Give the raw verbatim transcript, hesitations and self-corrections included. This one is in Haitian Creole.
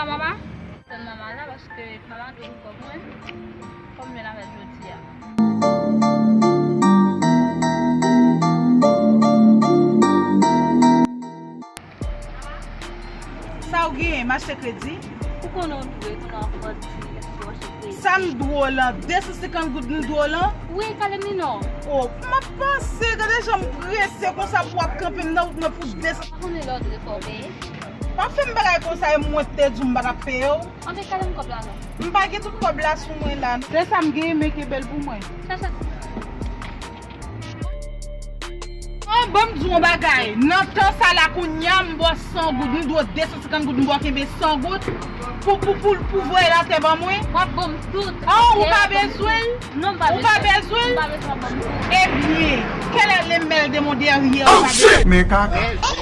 Mama? Tann mama la, paske mama gen yon kòb mwen. Kòb mwen avè l jodi a. Sa w genyen, m achte kredi? Ou konnen w dwe, konnen w ap di, lè w achte kredi. Sa m dwe w lan, de san senkant goud m dwe w lan? Wi, kale m li non. O, m ap panse, gade jan m prese konsa pou w ap kanpe m nan wout mwen pou de san. Pa konnen lè w dwe fè w peye. Pa fè m bagay konsa, e mwen te di w m pa t ap peye w. Anben, kale m kòb la non. M pa gen tout kòb la sou mwen la. Se sa m genyen, men kenbe l pou mwen. Chache. An, ban m di w yon bagay. Nan tan sa la kounye a, m ba w san goud. M dwe w de san senkant goud, m ba w kenbe san goud pou, pou, pou, pou voye l atè ban mwen. W ap ban m tout. An, ou pa bezwen l? Non, m pa bezwen. Ou pa bezwen l? M pa bezwen, w ap ban m tout. Ebyen, quel est le mal de mon derrière? Oh shit! Men kaka.